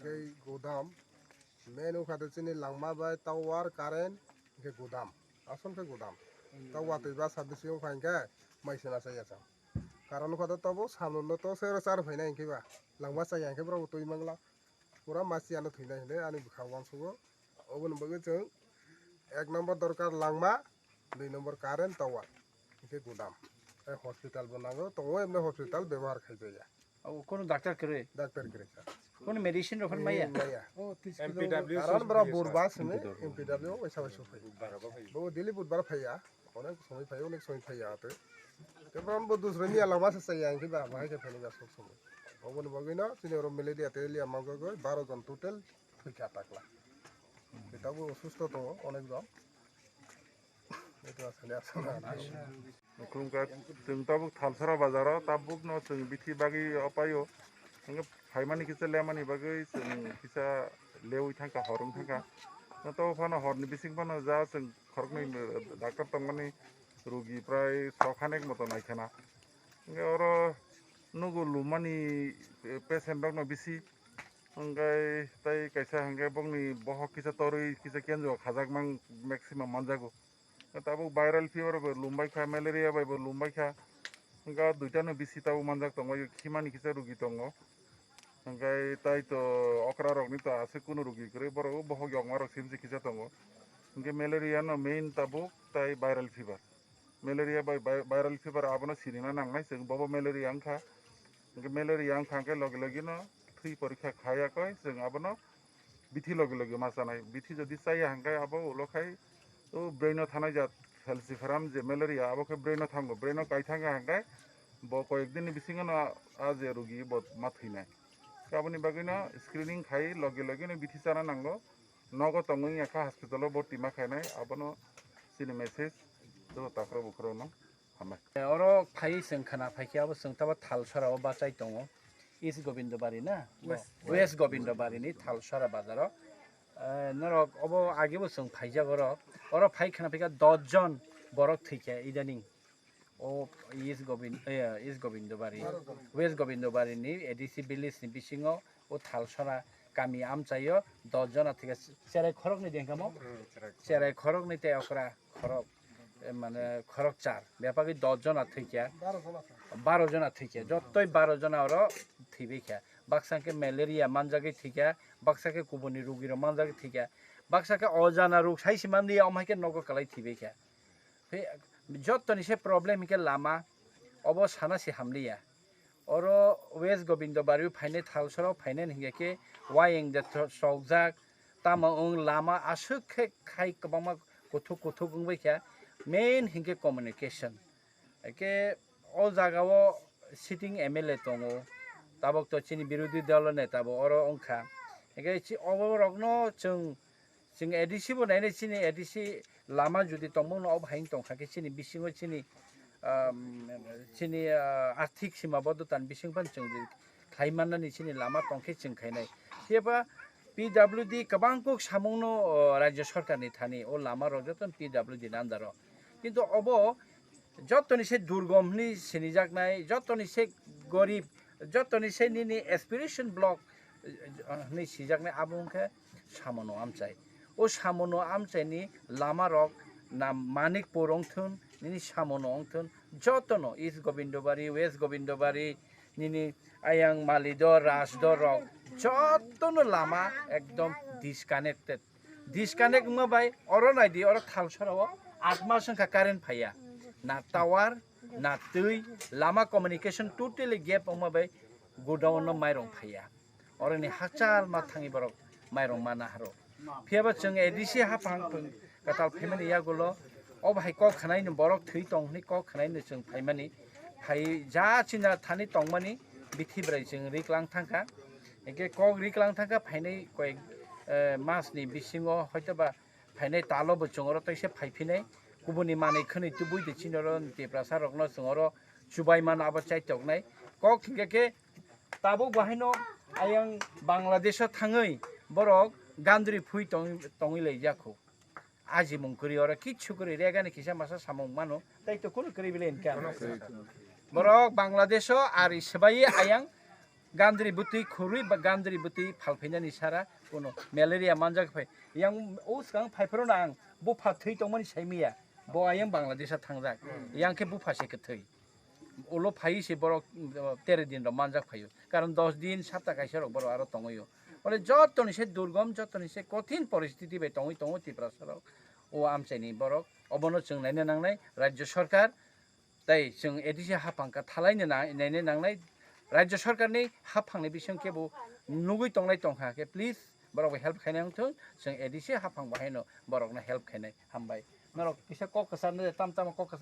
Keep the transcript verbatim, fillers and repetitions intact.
Tei godam, main wngkha de chini langma bai tower, current, hwnkhe godam. Asol khe godam. Tower twi basa bisi wngkha hwnkhe mai sena chaya chang. Karon wngkha de tobo salon no to sero char phainai hwnkhe ba. Langma chaya hwnkhe borok bo twi mangla. Pura masiya no thwinai hinwi ani bwkha uansugo. Oboni bagwi chwng ek number dorkar langma, dui number current, tower, hwnkhe godam. Tei hospital bo nango, tongo emne hospital bebohar khaijaya. O, kono doctor kwrwi? Doctor kwrwi sir. Kono medicine rok phano maya? Maya. M P W karon bro budbar simi M P W waisa waisa phai. Bo daily budbar phaiya. Onek somoi phaiya, onek somoi phaiya ate. Te bro bo dusra miya langma se chaya hwnkhe ba bahai khe phailaga sob somoi. Oboni bagwi no chini oro malaria tei liya mangkha goi baro jon total thwikha takla. Tei tabuk osusto tongo onek jon. Ito asani asana. Khulumkha, chwng tabuk Thalsora bazaro tabukno chwng bithi bagwi o paio. Hwnkhe phaimani kisa lemani bagwi chwng kisa lewi thangkha, hor wng thangkha. Tabuk phano horni bising phano ja chwng khoroknwi, eh, doctor tongmani, rugi prai sokhanek moto naikhana. Hwnkhe oro nugo lumani, eh, patient rokno bisi. Hwnkhe tei kaisa hwnkhe bokni bohok kisa torwi kisa kenjua khajak mang maximum manjago. Tabuk viral fever bai lumbai kha, malaria bai bo lumbai kha. Hwnkhe duita no bisi tabuk manjak tongbai, khimani kisa rugi tongo. Hwnkhe tai to okra rokni to aswk kunu rugi kwrwi, borok o bohok yokma rok simsi kisa tongo. Hwnkhe malaria no main tabuk tai viral fever. Malaria bai vi-, viral fever abono sirina nangnai chwng, bobo malaria wngkha. Hwnkhe malaria wngkha hwnkhe logi logi no thwi porikha khaiya koi chwng abono bithi logi logi ma chanai. Bithi jodi chaya hwnkhe abo ulo khai o brain o thanai jat falciparum je malaria abo khe brain o thango, brain o kai thangkha hwnkhe bo koyek din ni bisingo no a je rugi bo ma thwinai. Aboni bagwi no screening khai logi logi no bithi chana nango. Nogo tongwi wngya kha hospital o borti ma khainai, abono chini message joto takhurok bukhurokno hambai. Oro phai chwng khana phaikhe abo chwng tabo Thalsora o bachai tongo, East Gobindobari na? West. West Gobindobari ni Thalsora bazaro. Eh, norok obo age bo chwng phaijak oro. Oro phai khana phaikha dos jon borok thwikha idaning. O East Gobind-, eh, East Gobindobari, West Gobindobari ni A D C village ni bisingo o Thalsora kami amchaio dos jona thwikha, cherai khoroknwi de hwnkha mo? Cherai khoroknwi tei okra khorok, eh, mane khorokchar, bepagwi dos jona thwikha, baro jona thwikha, jottoi baro jona oro thwibaikha. Baksa hwnkhe malaria manjagwi thwikha, baksa khe kubuni rugirok manjagwi thwikha, baksa khe o jana ruk saisi manliya, omo hai khe nogo kwlai thwibaikha. Tei jottoni se problem hinkhe lama, obo sana se hamliya. Oro West Gobindobari o phainai, Thalsora o phainai hinkhe khe wayeng de tho-, sokjak, tamo wng lama aswk khe khai kwbangma kuthuk kuthuk wngbaikha, main hinkhe communication. Hinkhe o jaga o sitting M L A tongo, tabok to chini birodhi dolo neta bo oro wngkha. Hinkhe chi-, oborokno chwng Chwng A D C bo nainai, chini A D C lama jodi tongmano, obo hai wng tongkha khe chini bisingo chini, um, chini, uh, arthik sima boddo tan bising phano chwng khlai mannani chini lama tongkhe chwng khainai. Phiya ba P W D kwbang kok samungno, uh, Rajya Sarkarni thani o lamarok joto P W D ni under o. Kintu obo jotoni se durgom hwnwi sinijaknai, jotoni se gorib, jotoni se nini aspiration block, eh, hwnwi sijaknai abo wngkha Samono Amchai. O Samono Amchaini lamarok na Manikpur wngthun, nini Samono wngthun, jotono East Gobindobari, West Gobindobari, nini ayang Malidor, Rasdor rok, jotono lama ekdom disconnected. Disconnect wngma bai oro naidi, oro Thalsora o aat mas wngkha current phaiya, na tower, na twi, lama communication totally gap wngma bai godown no mairong phaiya. Oroni hakchal ma thangwi borok mairong ma naharo. Phiya ba chwng A D C haphang phung kwtal phaimani yagulo, o bahai kok khwnaino borok thwi tong hwnwi kok khwnaino chwng phaimani. Phai ja china thani tongmani bithi bwrai chwng riklang thangkha. Hinkhe kok riklang thangkha phainai koyek, eh, masni bisingo hoitoba phainai talo bo chwng oro teisa phaiphinai. Kubuni manwi khwnwi tubui de chini oro Tiprasa rokno chwng oro chubai mano abo chaitoknai. Kok hinkhe khe tabuk bahaino ayang Bangladesh o thangwi borok gandri phui tong-, tongwi laijak kho. Ajimung kwrwi oro kichu kwrwi regani kisa masa samung mano. Tai to kunu kwrwi bile hinkhe ang. Borok Bangladesh o ari swbai ayang Gandri bwtwi khurwi ba gandri bwtwi phalphainani sara kuno malaria manjak phai. Yang o swkang phaiphuru na ang bupha thwi tongmani saimiya. Bo ayang Bangladesh-o thangjak. Yang khe bupha se kwthwi. Ulo phai se borok, uh, tere din rok manjak phaio. Karon dos din sapta kaisa rok borok aro tongwi o. Bole jottoni se durgom, jottoni se kothin poristiti bai tongwi tongo Tiprasa rok. O amchaini borok. Obono chwng naina nangnai Rajya Sarkar. Tai chwng A D C haphang ka thalaino na-, naina nangnai. Rajya Sarkarni haphangni bising khe bo nugwi tongnai tongkha khe, please, borok bai help khainai wngthung. Chwng A D C haphang bo haino borokno help khainai. Hambai. Norok kisa kok kwchar nai, tam tamo kok kwchar.